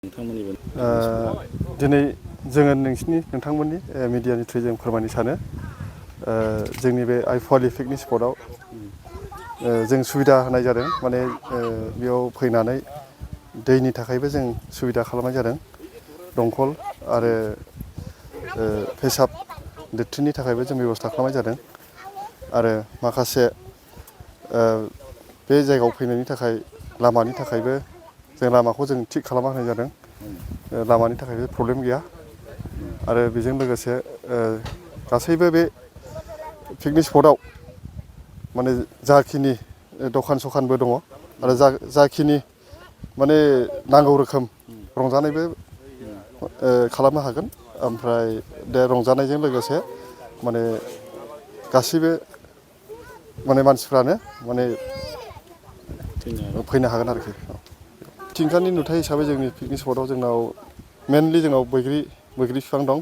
दिनै जोङो नोंथांमोननि मिडियानि थ्रुयै जों फोरमायनो सानो जोंनि बे आइफ'आल पिकनिक स्पटआव जों सुबिदा होनाय जादों माने बेयाव फैनानै दैनि थाखायबो जों सुबिदा खालामनाय जादों दंखल आरो पेसाब लेट्रिननि थाखायबो जों बेब'स्था खालामनाय जादों आरो माखासे बे जायगायाव फैनायनि थाखाय लामानि थाखायबो जों लामाखौ जों थिग खालामना होनाय जादों लामानि थाखायबो प्रब्लेम गैया आरो बेजों लोगोसे गासैबो बे पिकनिक स्पटआव माने जाखिनि दखान सखानबो दङ आरो जाखिनि माने नांगौ रोखोम रंजानायबो खालामनो हागोन ओमफ्राय बे रंजानायजों लोगोसे माने गासैबो माने मानसिफ्रानो माने फैनो हागोन आरोखि थिंख्लांनि नुथाय हिसाबै जोंनि पिकनिक स्पटआव जोंनाव मेनलि जोंनाव बैग्रि बिफां दं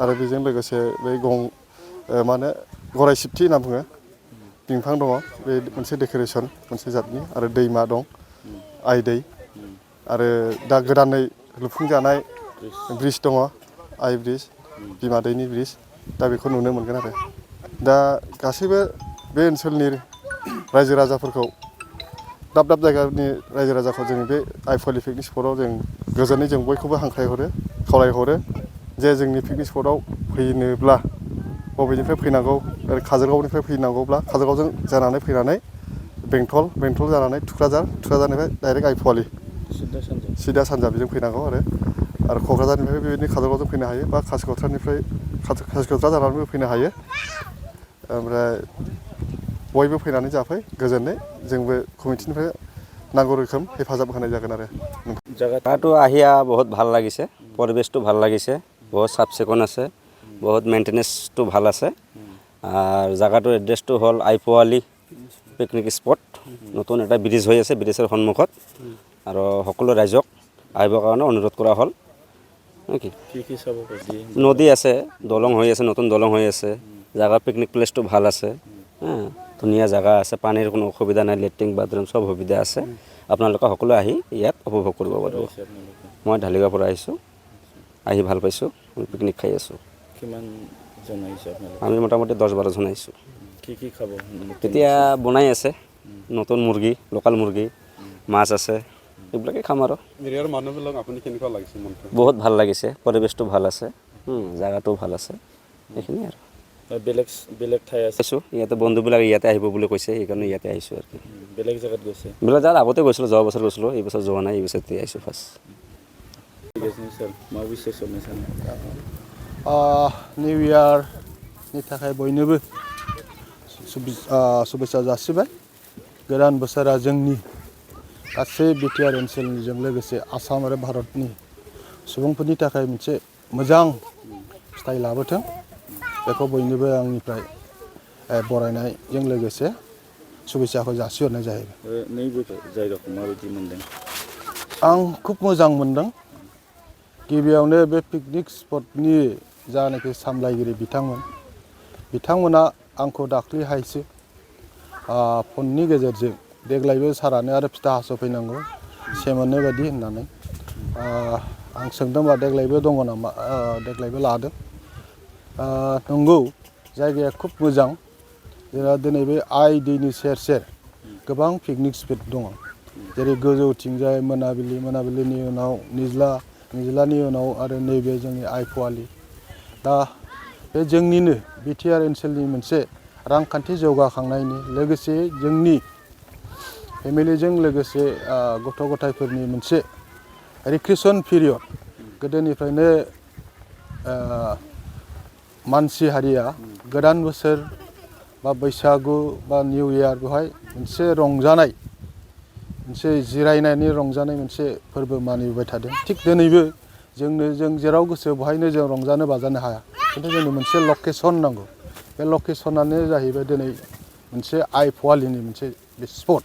आरो बेजों लोगोसे बै मा होनो गराइ सिबथि होनना बुङो बिफां दङ बे मोनसे डेक'रेसन मोनसे जातनि आरो दैमा दं आइ दै आरो दा गोदानै लुफुंजानाय ब्रिज दङ आइ ब्रिज बिमा दैनि ब्रिज दा बेखौ नुनो मोनगोन आरो दा गासैबो बे ओनसोलनि रायजो राजाफोरखौ दाब दाब जायगानि रायजो राजाखौ जों बे आइफ'आल पिकनिक स्पटआव जों गोजोनै जों बयखौबो हांख्रायहरो खावलायहरो जे जोंनि पिकनिक स्पटआव फैनोब्ला बबेनिफ्राय फैनांगौ ओरै काजलगावनिफ्राय फैनांगौब्ला काजलगावजों जानानै फैनानै बेंटल जानानै थुक्राझारनिफ्राय डाइरेक्ट आइफ'आल सिदा सानजा बेजों फैनांगौ आरो क'क्राझारनिफ्राय बेबायदिनो काजलगावजों फैनो हायो बा कासिक'त्रा जानानैबो फैनो हायो ओमफ्राय बयबो फैनानै जाफै गोजोनै जोंबो कमिटिनिफ्राय नांगौ रोखोम हेफाजाब होनाय जागोन आरो জায়গাটো আহিয়া বহুত ভাল লাগিছে পৰিবেশটো ভাল লাগিছে বহুত চাফ চিকুণ আছে বহুত মেইনটেনেন্সটো ভাল আছে আৰু জায়গাটোৰ এড্ৰেছটো হ'ল আইফ'আল পিকনিক স্পট নতুন এটা ব্ৰিজ হৈ আছে ব্ৰিজৰ সন্মুখত আৰু সকলো ৰাইজক আহিবৰ কাৰণে অনুৰোধ কৰা হ'ল কি নদী আছে দলং হৈ আছে নতুন দলং হৈ আছে জায়গা পিকনিক প্লেচটো ভাল আছে ধুনীয়া জায়গা আছে পানীৰ কোনো অসুবিধা নাই লেট্ৰিন বাথৰুম সব সুবিধা আছে আপোনালোকে সকলো আহি ইয়াত উপভোগ কৰিব পাৰিব মই ঢালিগাঁৱৰ পৰা আহিছোঁ আহি ভাল পাইছোঁ পিকনিক খাই আছোঁ আমি মোটামুটি 10-12 জন আহিছোঁ কি খাব এতিয়া বনাই আছে নতুন মুৰ্গী লোকাল মুৰ্গী মাছ আছে এইবিলাকে খাম আৰু মানুহবিলাক আপুনি কেনেকুৱা লাগিছে বহুত ভাল লাগিছে পৰিবেশটো ভাল আছে জায়গাটো ভাল আছে এইখিনি আৰু বেলেগ ঠাই আছে ইয়াতে বন্ধুবিলাক ইয়াতে আহিব বুলি কৈছে সেইকাৰণে ইয়াতে আহিছোঁ আৰু বেলেগ জায়গাত গৈছে বেলেগ জায়গাত আগতে গৈছিলোঁ যোৱা বছৰ গৈছিলোঁ এই বছৰ যোৱা নাই এই বছৰ আহিছোঁ ফাৰ্ষ্ট निउ इयारनि थाखाय बयनोबो शुभेच्छा जासिबाय गोदान बोसोरा जोंनि गासै बिटिआर ओनसोलनिजों लोगोसे आसाम आरो भारतनि सुबुंफोरनि थाखाय मोनसे मोजां फिथाइ लाबोथों बेखौ बयनोबो आंनिफ्राय बरायनायजों लोगोसे शुभेच्छाखौ जासिहरनाय जाहैबाय नैबे जायगाखौ माबायदि मोनदों आं खुब मोजां मोनदों गिबियावनो बे पिकनिक स्पटनि जानाखि सामलायगिरि बिथांमोना आंखौ दाख्लैहायसो फननि गेजेरजों देग्लायबो सारानो आरो फिथा हास'फैनांगौ सेमोननो बायदि होननानै आं सोंदोंबा देग्लायबो दङ नामा देग्लायबो लादों नंगौ जायगाया खुब मोजां जेराव दिनै बे आइ दैनि सेर गोबां पिकनिक स्पट दङ जेरै गोजौथिंजाय मोनाबिलिनि उनाव निज्लानि उनाव आरो नैबे जोंनि आइफ'आल दा बे जोंनिनो बिटिआर ओनसोलनि मोनसे रांखान्थि जौगाखांनायनि लोगोसे जोंनि फेमिलिजों लोगोसे गथ' गथायफोरनि मोनसे रिक्रिएसन पिरियड गोदोनिफ्रायनो मानसि हारिया गोदान बोसोर बा बैसागु बा निउ इयार बेवहाय मोनसे रंजानाय मोनसे जिरायनायनि रंजानाय मोनसे फोरबो मानिबोबाय थादों थिग दिनैबो जों जेराव गोसो बेवहायनो जों रंजानो बाजानो हाया खिन्थु जोंनो मोनसे लकेसन नांगौ बे लकेसनानो जाहैबाय दिनै मोनसे आइफ'आलनि मोनसे स्पट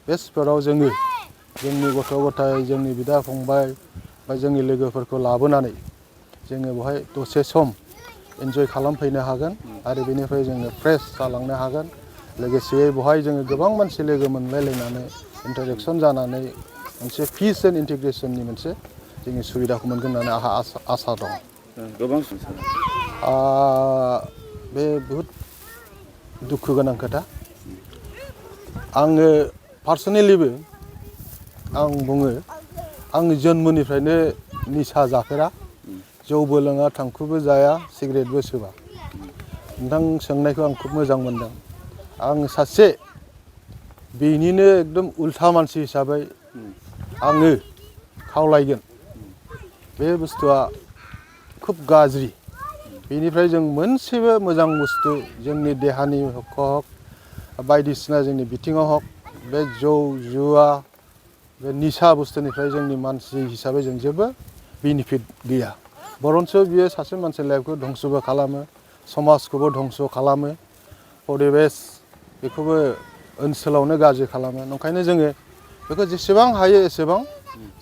बे स्पटआव जोंनि गथ' गथाय जोंनि बिदा फंबाय बा जोंनि लोगोफोरखौ लाबोनानै जोङो बेवहाय दसे सम एन्जय खालामफैनो हागोन आरो बेनिफ्राय जोङो फ्रेश जालांनो हागोन लोगोसे बेवहाय जोङो गोबां मानसि लोगो मोनलायलायनानै इन्टारेक्सन जानानै मोनसे पिस एन्ड इन्टिग्रेसननि मोनसे जोंनि सुबिदाखौ मोनगोन होननानै आंहा आसा दं। गोबां बे बहुद दुखु गोनां खोथा। आङो पार्सनेलिबो आं बुङो आं जोनोमनिफ्रायनो निसा जाफेरा, जौबो लोङा, थांखुबो जाया, सिगारेटबो सोबा। नोंथां सोंनायखौ आं खुब मोजां मोनदों। आं सासे बेनिनो एकदम उल्था मानसि हिसाबै आङो खावलायगोन बे बुस्थुआ खुब गाज्रि। बेनिफ्राय जों मोनसेबो मोजां बुस्थु जोंनि देहानि हक बायदिसिना जोंनि बिथिङाव हक बे जौ जुवा बे निसा बुस्थुनिफ्राय जोंनि मानसि हिसाबै जों जेबो बेनिफिट गैया। बरन्स बियो सासे मानसि लाइफखौ धंसबो खालामो, समाजखौबो धंस खालामो, परिबेस बेखौबो ओनसोलावनो गाज्रि खालामो। ओंखायनो जोङो बेखौ जेसेबां हायो एसेबां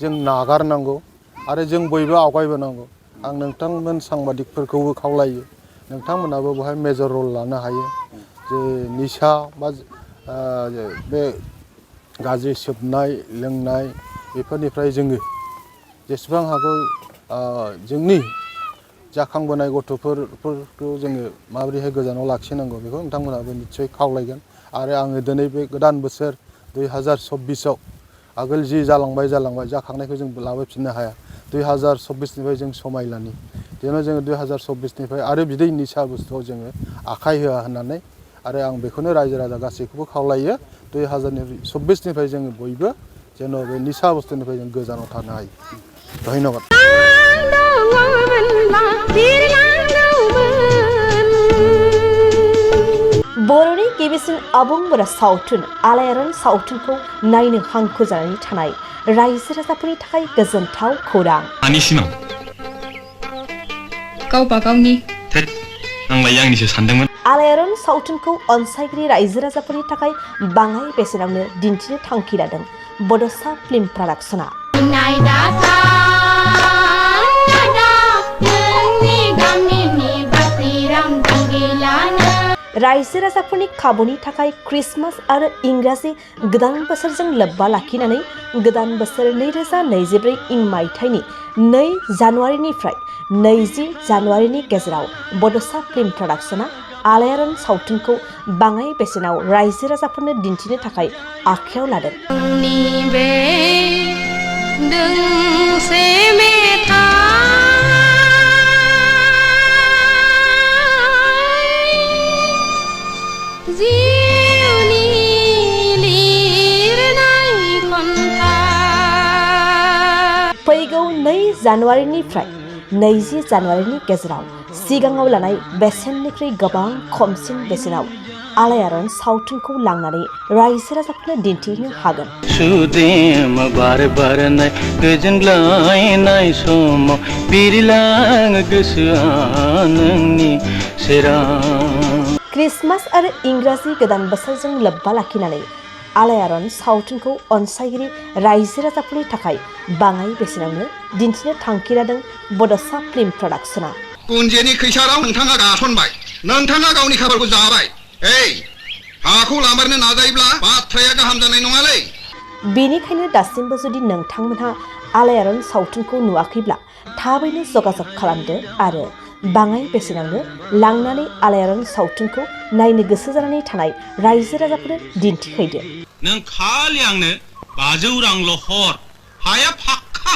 जों नागारनांगौ आरो जों बयबो आवगायबोनांगौ। आं नोंथांमोन सांबादिकफोरखौबो खावलायो नोंथांमोनाबो बेवहाय मेजर रल लानो हायो। जे निसा बा बे गाज्रि सोबनाय लोंनाय बेफोरनिफ्राय जोङो जेसेबां हागौ जोंनि जाखांबोनाय गथ'फोरखौ जोङो माबोरैहाय गोजानाव लाखिनांगौ बेखौ नोंथांमोनाबो निस्सय खावलायगोन। आरो आङो दिनै बे गोदान बोसोर 2024आव आगोल जि जालांबाय जाखांनायखौ जों लाबोफिननो हाया। 2024निफ्राय जों समायलानि जेन' जोङो 2024निफ्राय आरो बिदै निसा बुस्थुआव जोङो आखाइ होआ होननानै आरो आं बेखौनो रायजो राजा गासैखौबो खावलायो 2024निफ्राय जोङो बयबो जेन' बे निसा बुस्थुनिफ्राय जों गोजानाव थानो हायो। धन्यबाद। बर'नि गिबिसिन आबुं बर' सावथुन आलायारन सावथुनखौ नायनो हांखुर जानानै थानाय रायजो राजाफोरनि थाखाय गोजोनथाव खौरां। आंनि सिमां गावबा गावनि आंलाय आंनिसो सानदोंमोन। आलायारन सावथुनखौ अनसायगिरि रायजो राजाफोरनि थाखाय बाङाय बेसेनावनो दिन्थिनो थांखि लादों बड'सा फिल्म प्रडाक्शना। रायजो राजाफोरनि खाबुनि थाखाय क्रिसमास आरो इंराजि गोदान बोसोरजों लोब्बा लाखिनानै गोदान बोसोर 2024 इं मायथाइनि 2 जानुवारिनिफ्राय 20 जानुवारिनि गेजेराव बड'सा फिल्म प्रडाक्शना आलायारन सावथुनखौ बाङाय बेसेनाव रायजो राजाफोरनो दिन्थिनो थाखाय आखायाव लादों। फैगौ 2 जानुवारिनिफ्राय 20 जानुवारिनि गेजेराव सिगाङाव लानाय बेसेननिख्रुइ गोबां खमसिन बेसेनाव आलायारन सावथुनखौ लांनानै रायजो राजाफोरनो दिन्थिनो हागोन। सुदेम बार बारनाय गोजोनग्लायनाय समाव बिरलाङो गोसोआ नोंनि सेराव। क्रिसमास आरो इंराजि गोदान बोसोरजों लोब्बा लाखिनानै आलायारन सावथुनखौ अनसायगिरि रायजो राजाफोरनि थाखाय बाङाय बेसेनावनो दिन्थिनो थांखि लादों बड'सा फिल्म प्रडाक्शना। कुन्जेनि खैसाराव नोंथाङा गासनबाय, नोंथाङा गावनि खाफालखौ जाबाय। हाखौ लामारनो नाजायोब्ला बाथ्राया गाहाम जानाय नङालै। बेनिखायनो दासिमबो जुदि नोंथांमोनहा आलायारन सावथुनखौ नुवाखैब्ला थाबैनो जगाजग खालामदो आरो बाङाय बेसेनावनो लांनानै आलायारन सावथुनखौ नायनो गोसो जानानै थानाय रायजो राजाफोरनो दिन्थिहैदो। नों खालि आंनो 500 रांल' हर, हाया फाक्का।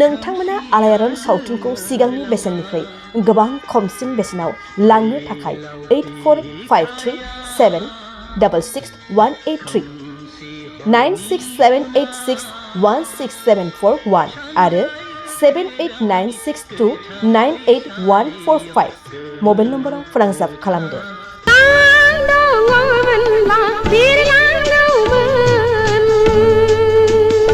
नोंथांमोना आलायारन सावथुनखौ सिगांनि बेसेननिफ्राय गोबां खमसिन बेसेनाव लांनो थाखाय 8453766183 9678616741 आरो 7896298145 मबाइल नम्बराव फोनांजाब खालामदो।